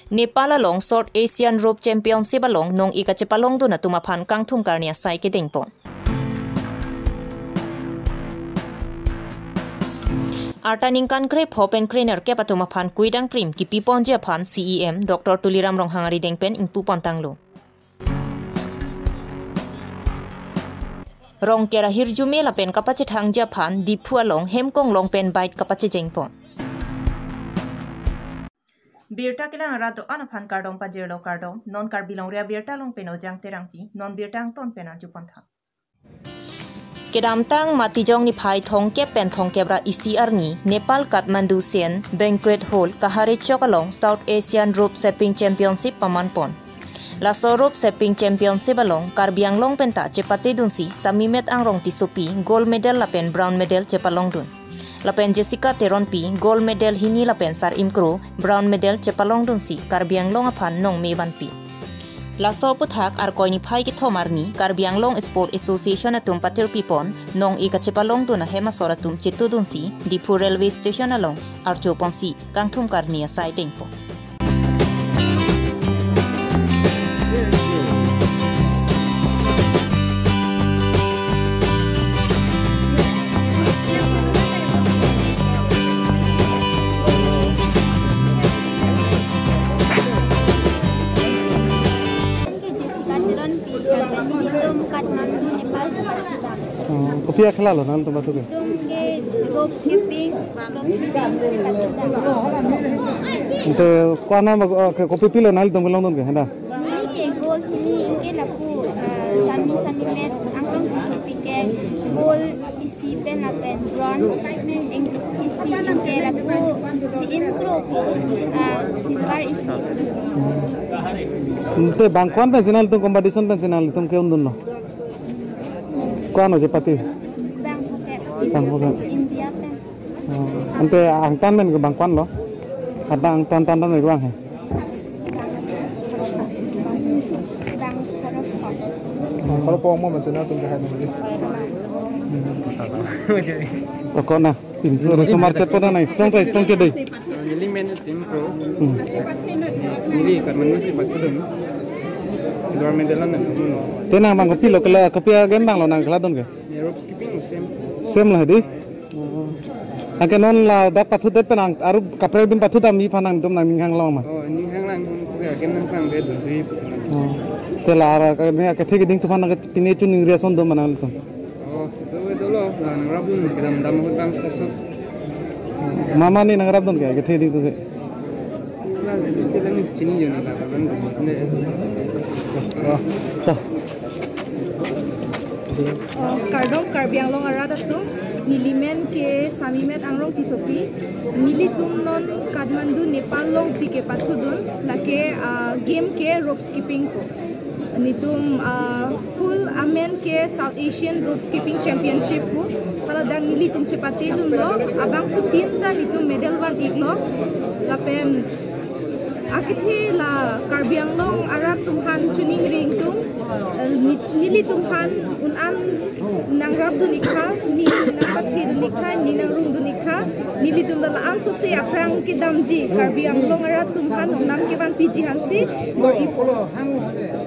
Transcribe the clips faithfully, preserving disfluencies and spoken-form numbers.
Nepal along South Asian Rope Championship along nong-e kachepalongdun atum aphan kangthum karni asai kedengpon. Arta ningkan krepho pen krenerkep atum aphan kuidang prim kipiponji aphan C E M Doctor Tuliram Ronghang arideng pen ingpupontanglo. Rongker ahirjume lapen kapachethangji aphan Diphu along hemkonglong pen bike kapachejengpon. Birta kelang arat do-an aphan kardom pajirlo, kardom. Non Karbi Longri Abirta along pen Ojang Terangpi, non birta angton pen arjupontha. Kedamtang Matijong niphai thomkep pen thomkep ra isi arni Nepal Kathmandu Sen Banquet Hall Kahare Chowk along South Asian Rope Skipping Championship pamanpon. Laso Rope Skipping Championship along Karbi Anglong penta chepatedunsi Samimet Angrong Tissopi gold medal lapen bronze medal chepalongdun. Lapen Jessica Teronpi gold medal hini lapen Sarim Kro bronze medal chepalongdunsi Karbi Anglong aphan nongme vanpi. Laso aphuthak Arkoi niphai kethom arni Karbi Anglong Sport Association atum patirpipon nong-e kachepalongdun ahem asor atum chetudunsi Diphu Railway Station along arjoponsi kangthum karni asai dengpon. Jessica Teronpi, Karbi Anglong, Kathmandu, Nepal. Oh, kopi akhela lo nangtum pathu ke? Nelitum ke rope skipping, rope skipping. Ante ko-an ma, eh, ke kopi pilo nangtum kelongdun ke, henda? Neli ke gold hini, anke lapu, eh, Sami, Samimet Angrong Tissopi ke gold isi pen lapen bronze isi, anke lapu Sarim Kro, eh, silver isi. Ante bang ko-an pensi nangtum competition pensi nangtum ke-undunlo? Ko-an o chepate? Bang phokep. Bang phokep. India pen. Oh, ante angtan pen ke bang ko-an lo? Ada angtan tan pen ke bang he? Bang pharo phok. Pharo phok mo macam na tum ke hai mo. Toko na. Pinsu, pinsu marchet pada na, strong ta, strong ke dei. Neli men Sarim Kro. Hmm. Neli Kathmandu si pathudun. Silver medal an nang. Te nang bang kopilo kela, kopi a-game bang lo nang keladun ke? Rope skipping same. Same la dei. Anke non ladak pathudet pen nang aru kaprek adim pathudamji aphan nangtum nangning hanglo ma? Oh, ning hanglang, kopi a-game nangpangdundunji pusi nang. Oh. Te la ara ka ne akethe keding atum aphan nangpine chuningri ason do ma nangtum? Oh, itu, itu lo, nah, nangrapdun kedam dam ahut bang sap sap. Mama ne nangrapdun ke, kethe ding atum ke? Nah, itu sih lang chini jo na, kan, ne. Oh, toh. Oh, kardom Karbi Anglong arat atum, neli men ke Samimet Angrong Tissopi, nelitum non Kathmandu, Nepal alongsi kepathudun, lake, ah, game ke rope skipping ko. Nelitum, ah, full amen ke South Asian Rope Skipping Championship pu. Hala dak nelitum chepatedunlo, abangphutin ta nelitum medal van-iklo. Lapen akethe la Karbi Anglong arat atum aphan chuningri ingtung, eh, ne-, nelitum aphan un-an nangrapdun-ik tha, ne nangpathedun-ik tha, ne nangrungdun-ik tha, nelitum la la-an sose aphrang kedamji, Karbi Anglong arat atum aphan ongnam kevanpiji aphansi bor-ipo.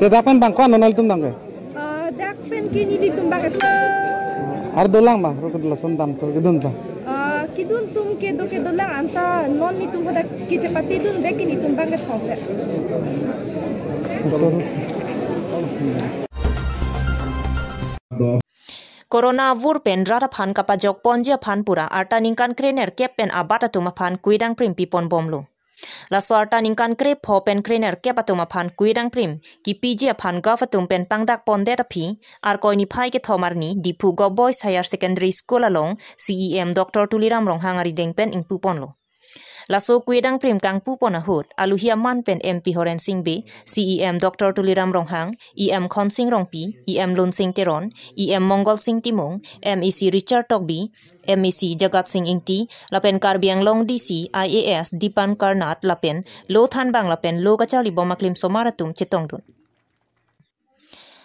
Te dak pen bang ko-an lo nangtum dam ke? Ah, dak pen ke nelitum bang ke. Ar dolang ma, ro kedula son dam to kedun ta. Ah, kedun atum ke do kedolang, anta non nelitum hadak kechepatedun bek ke nelitum bang ke thong bek. Corona avur pen rat aphan kapajokponji aphan pura arta ningkan krenerkep pen abat atum aphan kuidang prim piponbomlo. Laso arta ningkan krepho pen krenerkep atum aphan kuidang prim kipiji aphan govt atum pen pangdakpondet aphi, Arkoi niphai kethom arni Diphu Govt Boys Higher Secondary School along C E M Doctor Tuliram Ronghang arideng pen ingpuponlo. Laso kuidang prim kangpupon ahut, aluhi aman pen M P Horen Sing Bey, C E M Doctor Tuliram Ronghang, E M Khonsing Rongpi, E M Lunsing Teron, E M Mongol Sing Timung, M A C Richard Tokbi, M A C Jagat Sing Ingti, lapen Karbi Anglong D C I A S Dipankar Nath lapen lo thanbang lapen lo kacharlibom aklim osomar atum chetongdun.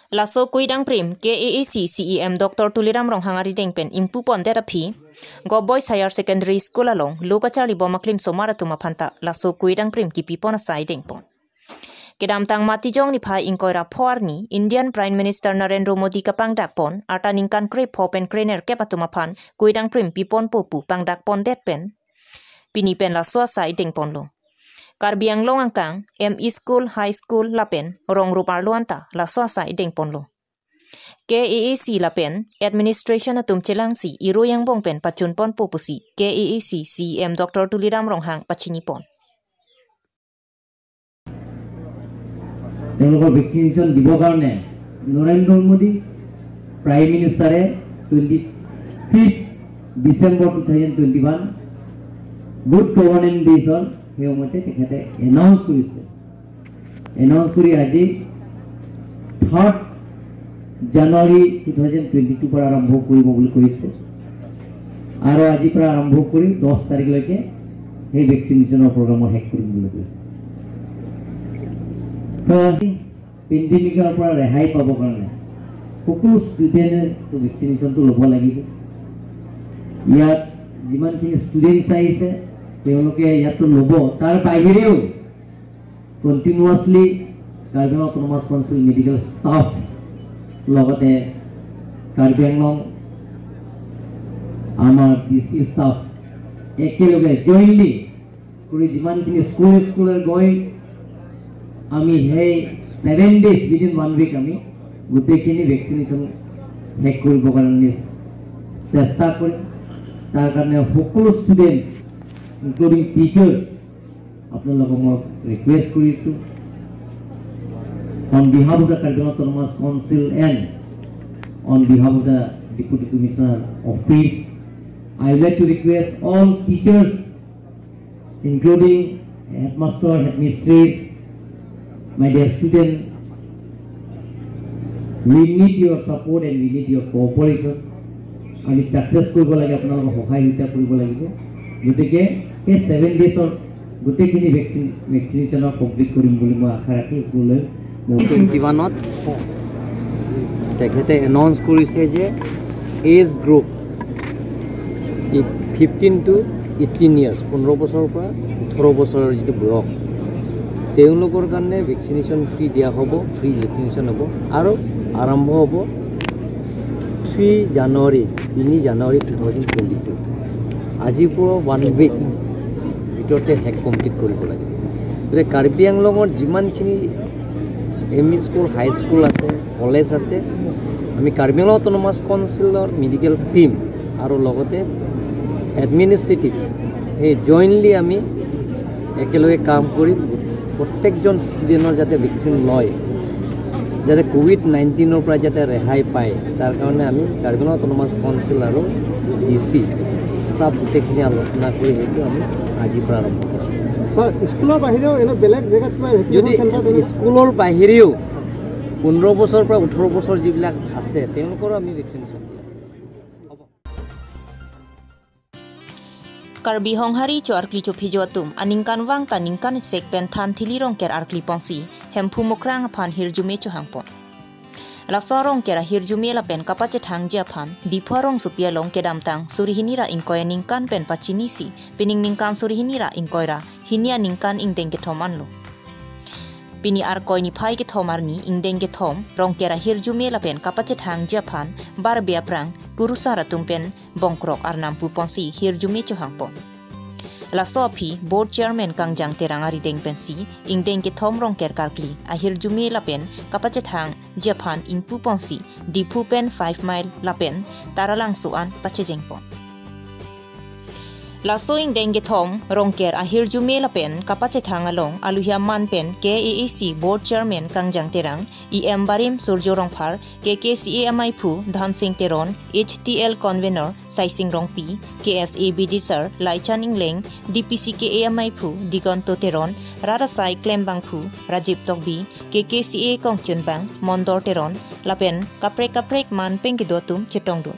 Laso kuidang prim K A A C C E M Doctor Tuliram Ronghang arideng pen ingpu pondet aphi, Govt Boys Higher Secondary School along lo kacharlibom aklimsomar atum aphanta laso kuidang prim kipi pon asai dengpon. Kedamtang Matijong niphai ingkoi ra pho arni Indian Prime Minister Narendra Modi kapangdak pon arta ningkan krepho pen krenerkep atum aphan kuidang prim piponpo pu pangdak pondet pen pini pen laso asai dengponlo. Karbi Anglong angkang M E school, high school lapen rong rup arlo anta laso asai dengponlo. K A A C lapen administration atum chelangsi irui angbong pen pachunponpo pusi K A A C C E M Doctor Tuliram Ronghang pachinipon. তেওঁলোকৰ vaccination দিবৰ কাৰণে Narendra Modi prime মিনিষ্টাৰে twenty fifth December two thousand twenty one good governance ডে'ছৰ সেই সময়তে তেখেতে announce কৰিছে। Announce কৰি আজি third January two thousand twenty টুৰ পৰা আৰম্ভ কৰিব বুলি কৈছে আৰু আজিৰ পৰা আৰম্ভ কৰি দহ তাৰিখলৈকে সেই ভেকচিনেশ্যনৰ প্ৰগ্ৰামৰ শেষ কৰিম বুলি কৈছে। তো পেণ্ডেমিকৰ পৰা ৰেহাই পাবৰ কাৰণে সকলো ষ্টুডেণ্টে ভেকচিনেশ্যনটো ল'ব লাগিব। ইয়াত যিমানখিনি ষ্টুডেণ্টছ আহিছে তেওঁলোকে ইয়াতো ল'ব। তাৰ বাহিৰেও continuously Karbi Anglong autonomous council medical staff লগতে কাৰ্বি আংলং আমাৰ ডি চি ষ্টাফ একেলগে জইণ্টলি কৰি যিমানখিনি স্কুল স্কুলে গৈ আমি সেই seven days, within one week আমি গোটেইখিনি ভেকচিনেশ্যন শেষ কৰিবৰ কাৰণে চেষ্টা কৰিম। তাৰ কাৰণে সকলো ষ্টুডেণ্টছ ইনক্লুডিং টিচাৰ্ছ আপোনালোকক মই ৰিকুৱেষ্ট কৰিছোঁ, on behalf of the Karbi Anglong Autonomous Council and on behalf of the Deputy Commissioner Office, I would like to request all teachers, including headmaster, headmistress, my dear student, we need your support and we need your cooperation. আমি ছাকচেছ কৰিব লাগে, আপোনালোকৰ সহায় সহযোগিতা কৰিব লাগিব। গতিকে এই ছেভেন ডেইজৰ গোটেইখিনি ভেকচিন ভেকচিনেশ্যনৰ কমপ্লিট কৰিম বুলি মই আশা ৰাখি সকলোলৈ মোৰ টুৱেণ্টি ওৱানত তেখেতে এনাউন্স কৰিছে যে age group fifteen to eighteen years, পোন্ধৰ বছৰৰ পৰা ওঠৰ বছৰৰ যিটো বয়স, তেওঁলোকৰ কাৰণে ভেকচিনেশ্যন ফ্ৰী দিয়া হ'ব, ফ্ৰী ভেকচিনেশ্যন হ'ব আৰু আৰম্ভ হ'ব থ্ৰী জানুৱাৰী, তিনি January two thousand twenty two. আজিৰ পৰা ওৱান উইক ভিতৰতে শেষ কমপ্লিট কৰিব লাগে। গতিকে কাৰ্বি আংলঙৰ যিমানখিনি M E school, high school আছে, কলেজ আছে, আমি কাৰ্বি আংলং অট'নমাছ কাউন্সিলৰ মেডিকেল টিম আৰু লগতে এডমিনিষ্ট্ৰেটিভ, সেই জইণ্টলি আমি একেলগে কাম কৰিম। প্ৰত্যেকজন ষ্টুডেণ্টৰ যাতে ভেকচিন লয়, যাতে কোভিড নাইণ্টিনৰ পৰা যাতে ৰেহাই পায়, তাৰ কাৰণে আমি কাৰ্বি আংলং অট'নমাছ কাউন্সিল আৰু ডি চি ষ্টাফ গোটেইখিনি আলোচনা কৰি সেইটো আমি আজিৰ পৰা আৰম্ভ কৰা হৈছে। ছাৰ, স্কুলৰ বাহিৰেও এনে বেলেগ জেগাত কিবা ভেকচিনেশ্যন যদি চেণ্টাৰ তেনেকুৱা? স্কুলৰ বাহিৰেও পোন্ধৰ বছৰৰ পৰা ওঠৰ বছৰ যিবিলাক আছে, তেওঁলোকৰো আমি ভেকচিনেশ্যন দিম। Karbi Honghari cho arkli chophejo atum aningkanvang ta ningkan sek pen thanthili Rongker arkli ponsi Hemphu Mukrang aphan hirjume chohangpon. Laso Rongker ahirjume lapen kapachethangji aphan Diphu arongsopi along kedamtang suri hini ra ingkoi aningkan pen pachinisi pining ningkan suri hini ra ingkoi ra hini aningkan ingdeng kethom anlo. Pini Arkoi niphai kethom arni ingdeng kethom Rongker ahirjume lapen kapachethangji aphan barbe aphrang kurusar atum pen bongkrok arnam puponsi hirjume chohangpon. Laso aphi Board Chairman Kangjang Terang arideng pensi ingdeng kethom Rongker karkli ahirjume lapen kapachethangji aphan ingpuponsi Diphu pen five mile lapen Taralangso an pachejengpon. Laso ingdeng kethom Rongker ahirjume lapen kapachethang along aluhia man pen K A A C Board Chairman Kangjang Terang, E M barim Surjo Rongphar, K K C A amaiphu Dhansing Teron, H T L Convener Saising Rongpi, K S A B D sir Laichan Ingleng, D P C K A amaiphu Digonto Teron, rat asai klembangphu Rajib Tokbi, K K C A kongchunbang Mondor Teron, lapen kaprek kaprek man pen kedo atum chetongdun.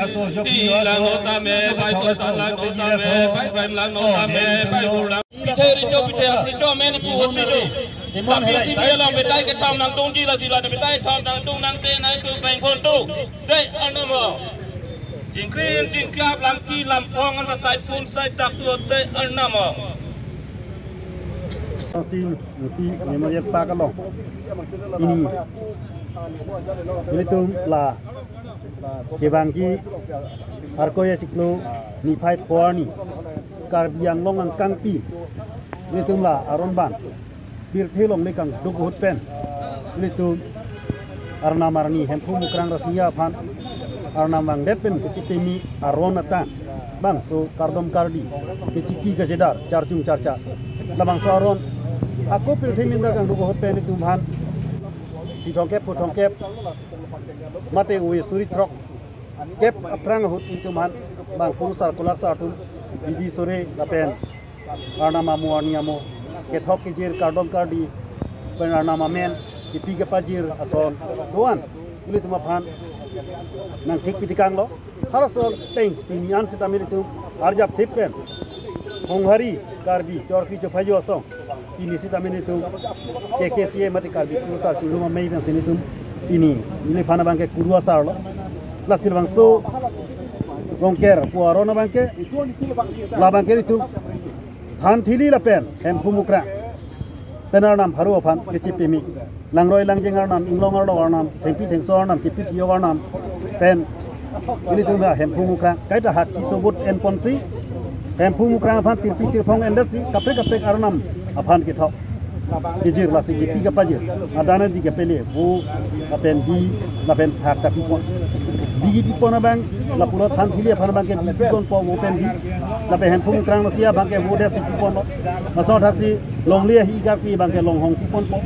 aso, jo pini aso, jo kethok aso, jo kejir aso. Pithe richo pithe richo amen pu hosi do. Tapi T V along betai kethom nangdungji, lasi la betai kethom nangdung nangte nangtu bengpon tu. Te arnam o. Jingkrin jingklap lamki lampong an sai pun sai tak tu te arnam o. Sing Ingti Memorial Park along. Ini, ilitum la kevangji Arkoi achiklo niphai pho arni Karbi Anglong angkangpi, ilitum la aron bang pirthe longle kangduk ahut pen ilitum arnam arni Hemphu Mukrang Rasinja aphan arnam vangdet pen kachepame aron atan bangso kardom kardi, kechipi kachedar, charchung charcha, labangso aron ako pirthe minda kangduk ahut pen ilitum aphan phli thomkep, phli thomkep mate ove suri throkkep aphrang ahut ilitum aphan bang kurusar kulaksar atum, didi sore lapen arnam amo arni amo, kethok kejir, kardom kardi pen arnam amen kepi kepajir ason do-an ilitum aphan nangthik pitikanglo. Halason peng pini an sitame ilitum arjap thip pen Honghari Karbi Chorpi Chophayo asong, pini sitame ilitum K K C A mate Karbi Kurusar Chingrum Amei pensi ilitum pini neliphan abangke kuru asarlo. Lasi labangso Rongker pu aron abangke, labangke ilitum Thanthili lapen Hemphu Mukrang pen arnam pharo aphan kachepame. Langroi langjeng arnam, inglong arlo arnam, thengpi thengso arnam, chepi kejok arnam pen ilitum la Hemphu Mukrang kaita haki sobut enponsi, Hemphu Mukrang aphan tirpi tirphong endetsi kaprek kaprek arnam aphan kethok kejir, lasi kepi kepajir, adana di kepele, vo lapen bi lapen phak ta pipon. Bi kepipon abang, lapulo Thanthili aphan abangke bi piponpo, vo pen bi, lapen Hemphu Mukrang Rasinja abangke vo detsi piponlo. Laso thaksi longle ahi karpi abangke longhong piponpo.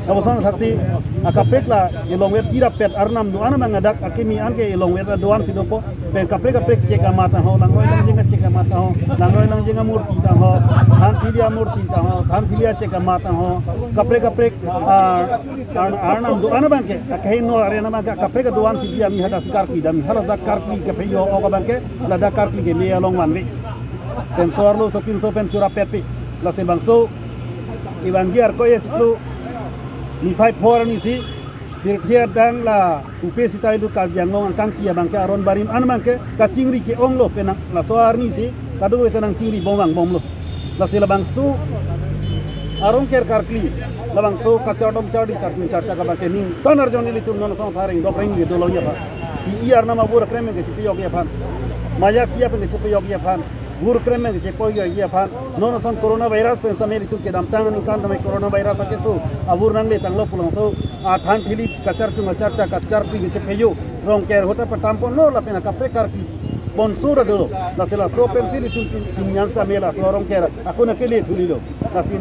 Lapuson thaksi akaprek la elongvet pirapet arnam do-an abang adak akimi anke elongvet do-ansi dopo. Pen kaprek kaprek chek amat aho, langroi langjeng chek amat aho, langroi langjeng amurti ta ho, Thanthili amurti ta ho, Thanthili achek amat aho, kaprek kaprek, ah, ar-, arnam do-an abangke, akeheno arena abangke kaprek do-ansi bi ami hadak si karpi dam, hala dak karpi kepheyo ok abangke, ladak karpi keme along vanve. Pen so arlo sopinso pen churapetpe. Lasi bangso kevangji Arkoi achiklo niphai pho arnisi pirthe adang la upe sita ilu Karbi Anglong angkangpi abangke aron barim an abangke kachingri ke-onglo, penang laso arnisi kadokave ta nangchingri bom vangbomlo. Lasi labangso arong ker karkli, labangso kachardom chardi charchung charcha abangke ningkan arjon ilitum non asong thareng dok reng ke dolo ya pha. Pi-i arnam avur akrem ke chepeyok ya phan, maya kiya pen ke chepeyok ya phan, vur krem ke chepeyok ya phan. Non ason coronavirus pen sitame ilitum kedamtang aningkan tame coronavirus akeso avur nangle tanglo pulangso a Thanthili kacharchung kacharcha kacharpi kachepheyo Rongker ahut ta patamponlo lapen akaprek karpi bonsur ado. Lasi laso pensi ilitum pin-, pini an sitame laso Rongker akun akele thulilo. Lasi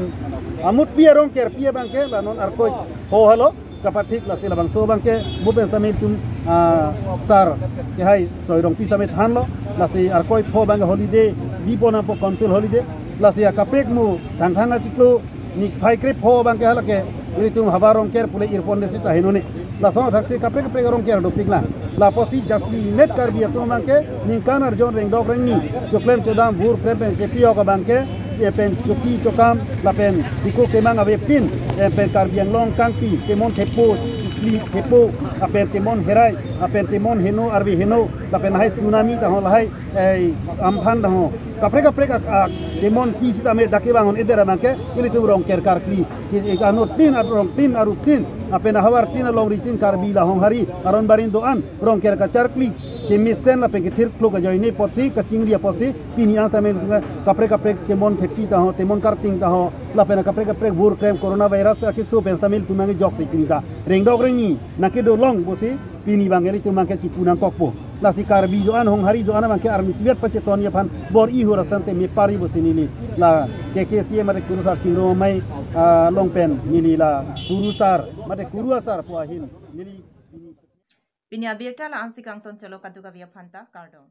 amutpi arongkerpi abangke la non Arkoi ho halo. Kapathik lasi labangso abangke mo pen sitame itum, ah, sar kehai Soi Rongpi sitame thanlo, lasi arkoi pho abangke holiday, bipo nangpo council holiday, lasi akaprek mo Thangthang achiklo niphai krepho abangke halake ilitum Havar Rongker pule irpon de sita henone. Laso thaksi kaprek kaprek Rongker dopiklang. Lapusi jasemet Karbi atum abangke ningkan arjon rengdok rengni, choklem chodam, vur krem pen chepi-ok abangke, e pen choki chokam, lapen diko kemang avepin, e pen Karbi Anglong kangpi, temon thepo, chikli thepo, lapen temon herai, lapen temon heno, arve heno, lapen lahai tsunami ta ho, lahai, eh, Amphan ta ho, kaprek kaprek ak, ak, temon pi sitame dak kevang un-edet abangke, ilitum Rongker karkli. Ke, eh, anut tin, arong tin, aruk tin, lapen ahavar tin, alongri tin, Karbi la Honghari aron barim do-an Rongker kacharkli kemesen lapen kethirklok ajoine apotsi, kachingri apotsi, pini an sitame kaprek kaprek temon thepi ta ho, temon karting ta ho, lapen kaprek kaprek vur krem coronavirus pen akeso pen sitame ilitum nangjoksi pini ta rengdok rengni nangkedolong pusi pini abangke ilitum abangke chipu nangkokpo. Lasi Karbi do-an, Honghari do-an abangke arni sivet pachetonni aphan bor-i hur asante mepari pusi neli la K K C A mate kurusar Chingrum Amei, ah, along pen neli la kurusar mate kuru asar pu ahin neli. Pini abirta la-ansi kangton cholo, kadokave aphanta kardom.